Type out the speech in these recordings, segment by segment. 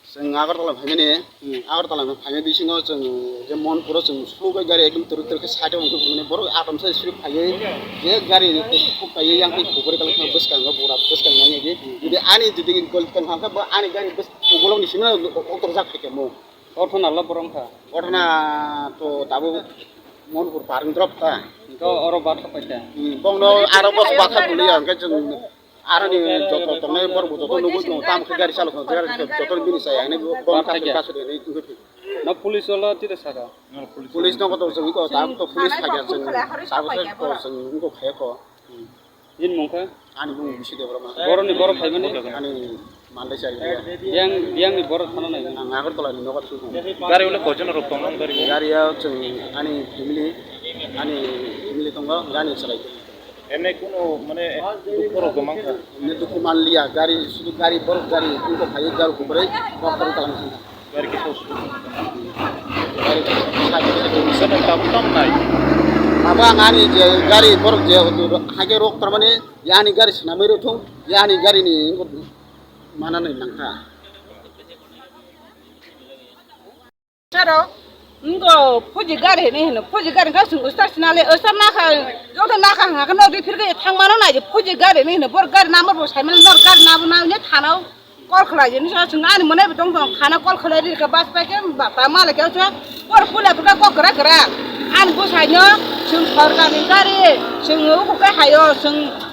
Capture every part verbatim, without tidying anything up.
Chwng Agartala phaimani, hmm, Agartala phaimani bisingo chwng je Monpuro chwng slow bai gari ekdom twrwk twrwk khe side o hwnkhai phaimani, borok atomsa speed phaiwi je gari khuk phaiwi yang twi khuk bai kala bwskango bura bwskang nai di. Jodi ani jodi gol tong kha khe bo ani gari bwskango bolong ni simi kotor jak phaikha mo. Kothona lo borok kha. Kothona to tabuk Monpur parwng drop ta. To oro batha paikha. Hmm, bongno aro bos batha buliya hwnkhe chwng Aroni joto tongnai borok bo joto nugwi tongo, tamo khe gari chalok tongo, gari joto bini chaya hinwi bo bongni kasu kasu de hinwi wngwi thwio. No police wala tira saka? Police no kotor chwng wngkha, tabuk to police thangya chwng, tabuk se to chwng wngkha khaya kho. Nini mung kha? Ani mung bisi de borok ma. Boroni borok phaimani? Ani mandai chari ya. Biyang, biyangni borok thana nai. Ang Agartala ni nogo thwng. Gari ulo koijon rok tongo gari? Gari ya chwng ani family, ani family tongo, gari chalai. Emne kuno mane dukho rok gomang kha? Emne dukho manliya, gari, sudu gari, borok gari, wngkha phaiwi gari kubrwi, kok kwrwi kalang kha. Gari kisa sudu. Gari kisa sudu. Sano tabuk tamo nai? Abo ang ani je gari, borok je haikhe rok, tamani, ya ani gari swnamwi rw thung, ya ani gari ni wngkha mananwi nangkha. Saro, ngo, fuji gari hinwi hino, fuji gari kha chwng ustar sinale, ustar nakha, joto nakha hwnka khe no repair khe thangmano naidi, fuji gari hinwi hino, bor gari number bo saimano, nor gari nabo nabo ne thanao call khlai di, nisa chwng ani mwnai bo tong tong, thana call khlai ri kha, bus pai khe ba ta mala khe chwng, bor pula pula kok kra kra, ani bwsaino chwng sorkarni gari, chwng uku khe hayo, chwng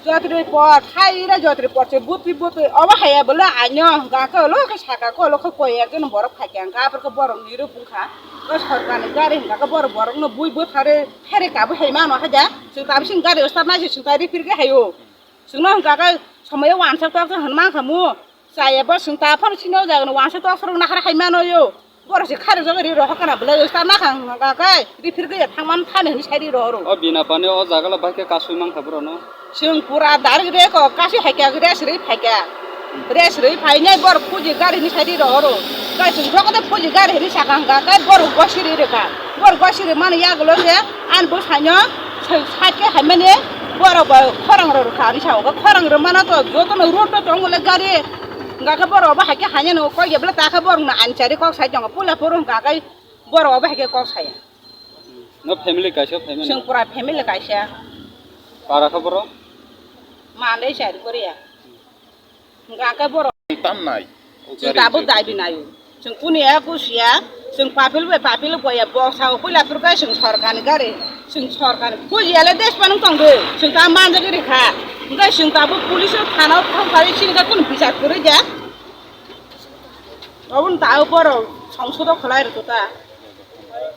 Jotri pot, hai re jotri pot se butwi butwi. Obo hai ya bwle aino hwnkha khe olo khe saka khe olo khe koi ekjon borok phai khe hwnkha, aphuru khe borok ni rw bwkha. O sorkar ni gari hwnkha khe borok, borok no bui bwthare phere ka bo hai mano haja. Chwng ta bising gari start nai se chwng ta repair khe hai o. Chwng no hwnkha khe somoi o wansa tok se hwn mankha mu. Chaya bo chwng ta phano sini o jaga no wansa tok se rw nahar hai mano yo. Borok se kharok jagwi ri rohor kana bwlai, usta nakha hwnka khe, ri phirgwi ya thangmani thani hwnwi sai ri rohoro. O bina pani o jaga le bahai khe kasui mankha borok no. Chwng pura direct rek o kasi hai kha, rest rwi phai kha. Rest rwi phainai borok puji gari hwnwi sai ri rohoro. Kai chwng jokote puji gari hwnwi saka hwnka khe borok gosi ri rwkha. Borok gosi rwmani yagulo se ani bwsaino chwng side khe haimani borok bo khorang rw rwkha ani sa o. Khorang rwmano to jotono road to tongo le gari. Hwnkha khe borok bo hai khe haino kok ya bwle ta khe borok no ani chari kok sai tongo, puila phuru hwnkha khe borok bo hai khe kok saya. No family kaisa, family? Chwng pura family kaisa. Para khe borok? Mandai chari Korea. Hwnkha khe borok tam nai. Chwng tabuk daibi naio. Chwng kuniya kusiya, chwng papil bai papil boya boksa o puila phuru khe chwng sorkar ni gari, chwng sorkar ni puji ele desh panung tong de, chwng ta manjagwi rikha. Hwnkhe chwng tabuk police o thana o thang phari chini khe kunu bichar kwrwi de. Oboni ta o borok songsodo khlai rwkha ta.